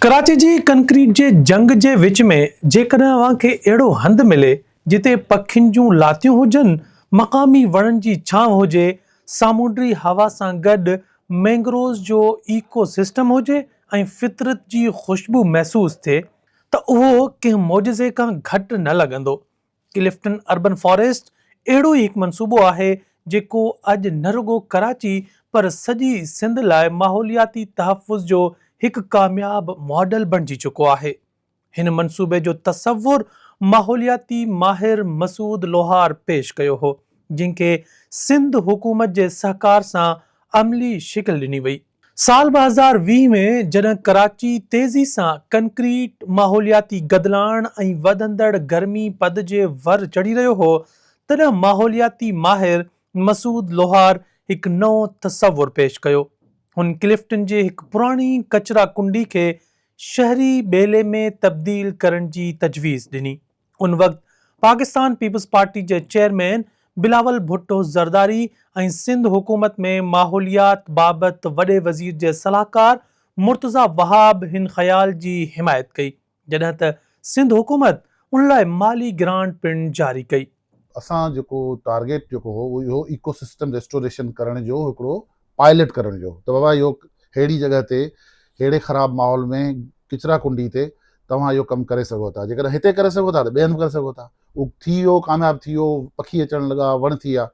ڪراچي جي ڪنڪريٽ جي جنگ جي وچ ۾ جيڪڏهن اوهان کي اهڙو هنڌ ملي جتي پکين جون لاتيون هجن، مقامي وڻن جي ڇانو هجي، سامونڊي هوا سان گڏ مينگروز جو ايڪو سسٽم هجي ۽ فطرت جي خوشبو محسوس ٿئي ته اهو ڪنهن معجزي کان گهٽ نه لڳندو. ڪلفٽن اربن فاريسٽ اهڙو ئي هڪ منصوبو آهي جيڪو اڄ نه رڳو ڪراچي پر سڄي سنڌ لاء ماحولياتي تحفظ جو هڪ ڪامياب ماڊل بڻجي چڪو آهي. هن منصوبي جو تصور ماحولياتي ماهر مسعود لوهار پيش ڪيو هو، جنهن کي سنڌ حڪومت جي سهڪار سان عملي شڪل ڏني وئي. سال 2020 ۾ جڏهن ڪراچي تيزي سان ڪنڪريٽ، ماحولياتي گدلاڻ ۽ وڌندڙ گرمي پد جي ور چڙهي رهيو هو، تڏهن ماحولياتي ماهر مسعود لوهار هڪ نئون تصور پيش ڪيو. هن ڪلفٽن جي هڪ پراڻي ڪچرا ڪنڊي کي شهري ٻيلي ۾ تبديل ڪرڻ جي تجويز ڏني. ان وقت پاڪستان پيپلز پارٽي جي چيئرمين بلاول ڀٽو زرداري ۽ سنڌ حڪومت ۾ ماحوليات بابت وڏي وزير جي صلاحڪار مرتضيٰ وهاب هن خيال جي حمايت ڪئي، جڏهن ته سنڌ حڪومت ان لاء مالي گرانٽ پڻ جاري ڪئي. اسان جيڪو ٽارگيٽ جيڪو هو اهو اهو ايڪو سسٽم ريسٽوريشن ڪرڻ جو هڪڙو پائلٽ ڪرڻ جو ته بابا اهو ههڙي جڳهه تي ههڙي خراب ماحول ۾ ڪچرا ڪنڊي تي توهان اهو ڪم ڪري سگهو ٿا جيڪڏهن هتي ڪري سگهو ٿا ته ٻئي هنڌ به ڪري سگهو ٿا اهو ٿي ويو ڪامياب ٿي ويو پکي اچڻ لڳا وڻ ٿي ويا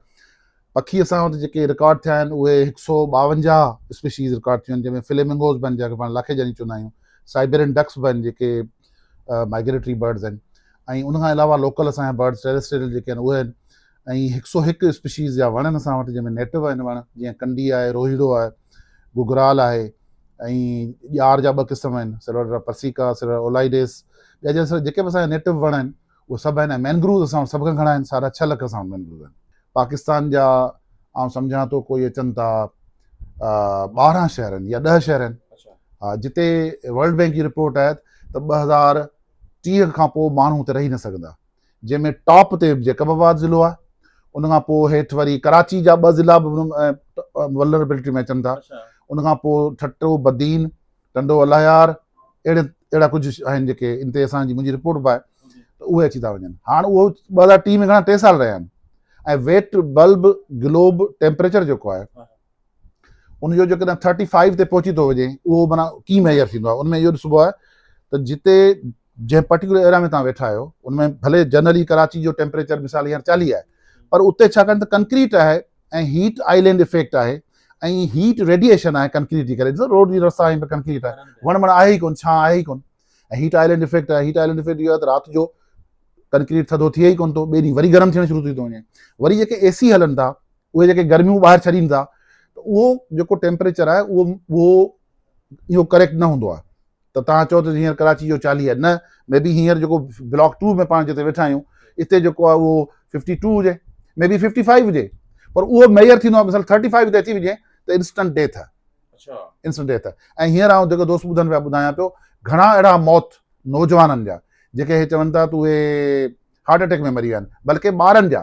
پکي اسان وٽ جيڪي رڪارڊ ٿيا آهن اهي هڪ سو ٻاونجاهه اسپيشيز رڪارڊ ٿيون آهن جنهن ۾ فليمنگوز به آهن جنهن کي پاڻ لاکي جاني چوندا آهيون سائبيرين ڊڪس به آهن جيڪي مائگريٽري برڊز آهن ۽ ان کان علاوه لوڪل اسان جا برڊز ٽيرسٽريل جيڪي آهن اهي آهن ۽ هڪ سو هڪ اسپيشيز جا وڻ آهن اسان وٽ جنهن ۾ نيٽو آهن وڻ جيئن ڪنڊي آهي روهيڙو آهي گگرال آهي ۽ ڄار جا ٻه قسم آهن سلوڊرا پرسيڪا سلوڊرا اولائيڊيس ٻيا جيسا جيڪي به اسان جا نيٽو وڻ آهن اهي سڀ آهن ۽ مينگروز اسان وٽ سڀ کان گهڻا آهن ساڍا ڇهه لک اسان وٽ مينگروز آهن پاڪستان جا آئون سمجهان ٿو ڪوئي اچن ٿا 12 شهر آهن يا 10 شهر آهن جتي ورلڊ بينڪ جي رپورٽ آهي ته 2030 کان پوء ماڻهو اتي رهي نه سگهندا جنهن ۾ ٽاپ تي جيڪب آباد ضلعو آهي ان کان پوء هيٺ وري ڪراچي جا ٻه ضلعا به ولنربلٽي ۾ اچن ٿا ان کان پوء ٺٽو بدين ٽنڊو الهيار اهڙي اهڙا ڪجهه آهن جيڪي ان تي اسان جي منهنجي رپورٽ به آهي ته اهي اچي ٿا وڃن هاڻ اهو 2030 ۾ گهڻا ٽي سال رهيا آهن ۽ ويٽ بلب گلوب ٽيمپريچر جيڪو آهي ان جو جيڪڏهن ٿرٽي فائيو تي پهچي ٿو وڃي اهو معنيٰ ڪي ميجر ٿيندو آهي ان ۾ اهو ڏسبو آهي ته جتي جنهن پرٽيڪولر ايريا ۾ توهان ويٺا آهيو ان ۾ ڀلي جنرلي ڪراچي جو ٽيمپريچر مثال هينئر 40 آهي پر اتي ڇاڪاڻ ته ڪنڪريٽ آهي ۽ هيٽ آئلينڊ افيڪٽ آهي ۽ هيٽ ريڊيئيشن آهي ڪنڪريٽ جي ڪري ڏسو روڊ جي رستا آهن پر ڪنڪريٽ آهي وڻ مڻ آهي ئي ڪون ڇانء آهي ئي ڪون ۽ هيٽ آئلينڊ افيڪٽ آهي هيٽ آئلينڊ افيڪٽ اهو آهي ته رات جو ڪنڪريٽ ٿڌو ٿئي ئي ڪون ٿو ٻئي ڏينهن وري گرم ٿيڻ شروع ٿي ٿو وڃي وري جيڪي اي سي هلن ٿا اهي جيڪي گرميون ٻاهر ڇڏين ٿا ته اهو جيڪو ٽيمپريچر آهي اهو اهو اهو ڪريڪٽ نه هوندو آهي ته توهان چئو ته هينئر ڪراچي جو 40 آهي نه مي بي هينئر جيڪو بلاڪ 2 ۾ پاڻ جتي ويٺا آهيون اتي جيڪو آهي اهو 52 هجي مي بي 55 هجي پر اهو ميئر ٿيندو آهي مثال 35 تي اچي وڃي ته انسٽنٽ ڊيٿ آهي انسٽنٽ ڊيٿ آهي ۽ هينئر آئون جيڪو دوست ٻڌن پيا ٻڌايان پيو گهڻا اهڙا موت نوجوانن جا جيڪي هي چون ٿا ته اهي هارٽ اٽيڪ ۾ مري ويا آهن بلڪه ٻارن جا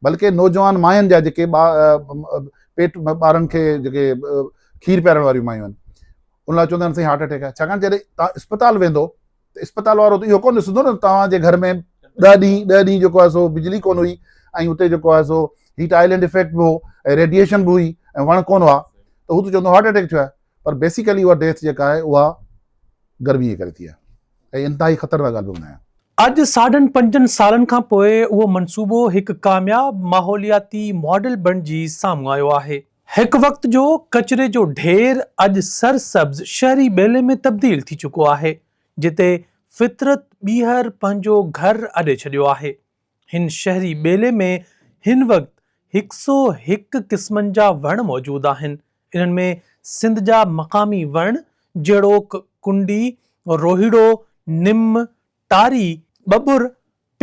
بلڪه نوجوان ماين جا جيڪي پيٽ ٻارن کي جيڪي کير پيارڻ واريون مايون آهن ان لاء چوندا آهن سائين هارٽ اٽيڪ آهي ڇاڪاڻ جڏهن توهان اسپتال ويندو ته اسپتال وارو ته اهو ڪونه ڏسندو نه توهان جي گهر ۾ ڏهه ڏينهن ڏهه ڏينهن جيڪو آهي سو بجلي ڪونه هئي ۽ اتي جيڪو آهي سو هيٽ آئلينڊ افيڪٽ به هو ۽ ريڊيئيشن به هئي ۽ وڻ ڪونه هئا ته هو ته چوندو هارٽ اٽيڪ ٿيو آهي پر بيسيڪلي اها ڊيٿ جيڪا آهي اها گرمي جي ڪري ٿي آهي ۽ انتهائي خطرناڪ ڳالهه پيو ٻڌايان. اڄ ساڍن پنجن سالن کان پوء اهو منصوبو هڪ ڪامياب ماحولياتي ماڊل بڻجي سامهون آيو آهي. هڪ وقت جو ڪچري جو ڍير اڄ سرسبز شهري ٻيلي ۾ تبديل ٿي چڪو آهي، جتي فطرت ٻيهر پنهنجو گهر اڏي ڇڏيو آهي. هن شهري ٻيلي ۾ هن وقت هڪ سئو هڪ قسمن جا وڻ موجود آهن، انهن ۾ سنڌ جا مقامي وڻ جهڙوڪ ڪنڊي، روهيڙو، نم، ٽاري، ٻٻر،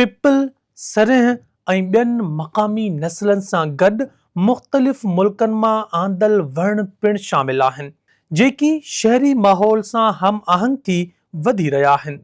پپل، سرنهن ۽ ٻين مقامي نسلن سان گڏ مختلف ملڪن مان آندل وڻ پڻ شامل آهن، جيڪي شهري ماحول سان هم آهنگ ٿي وڌي رهيا آهن.